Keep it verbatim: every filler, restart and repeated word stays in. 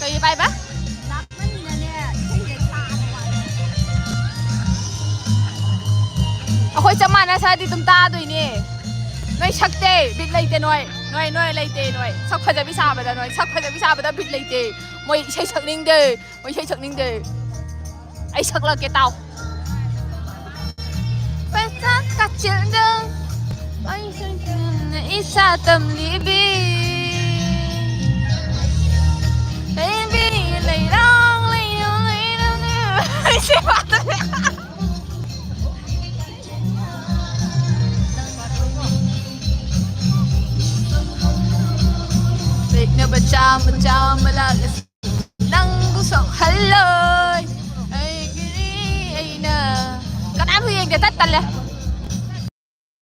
ꯀꯩ ꯄꯥꯏꯕ? ꯑꯩꯈꯣꯏ ꯆꯞ ꯃꯥꯟꯅ ꯁꯥꯗꯤ ꯑꯗꯨꯝ ꯇꯥꯗꯣꯏꯅꯦ꯫ ꯅꯣꯏ ꯁꯛꯇꯦ, ꯕꯤꯠ ꯂꯩꯇꯦ ꯅꯣꯏ꯫ ꯅꯣꯏ, ꯅꯣꯏ ꯂꯩꯇꯦ ꯅꯣꯏ꯫ ꯁꯛ ꯐꯖꯕꯤ ꯁꯥꯕꯗ ꯅꯣꯏ, ꯁꯛ ꯐꯖꯕꯤ ꯁꯥꯕꯗ ꯕꯤꯠ ꯂꯩꯇꯦ꯫ ꯃꯣꯏ ꯏꯁꯩ ꯁꯛꯅꯤꯡꯗꯦ꯫ ꯃꯣꯏ ꯏꯁꯩ ꯁꯛꯅꯤꯡꯗꯦ꯫ ꯑꯩ ꯁꯛꯂꯛꯀꯦ ꯇꯥꯎ꯫ ꯄꯩꯁꯥ ꯀꯥꯆꯤꯟꯗ ꯄꯩꯁꯥ ꯏꯁꯥ ꯇꯝꯂꯤꯕꯤ꯫ ꯂꯩꯕꯤ ꯂꯩꯔꯥꯡ ꯂꯩꯌꯨ ꯂꯩꯔꯥꯡ ꯂꯩꯌꯨ꯫ ꯑꯩꯁꯦ ꯄꯥꯠꯇꯅꯦ꯫ ꯂꯦꯛꯅꯕ ꯆꯥꯝꯃ ꯆꯥꯝꯃ ꯂꯥꯛꯂꯁꯨ ꯅꯪꯕꯨ ꯁꯣꯛꯍꯜꯂꯣꯏ꯫ ꯑꯩꯒꯤꯗꯤ ꯑꯩꯅ ꯀꯅꯥꯝꯁꯨ ꯌꯦꯡꯗꯦ, ꯇꯠ ꯇꯜꯂꯦ꯫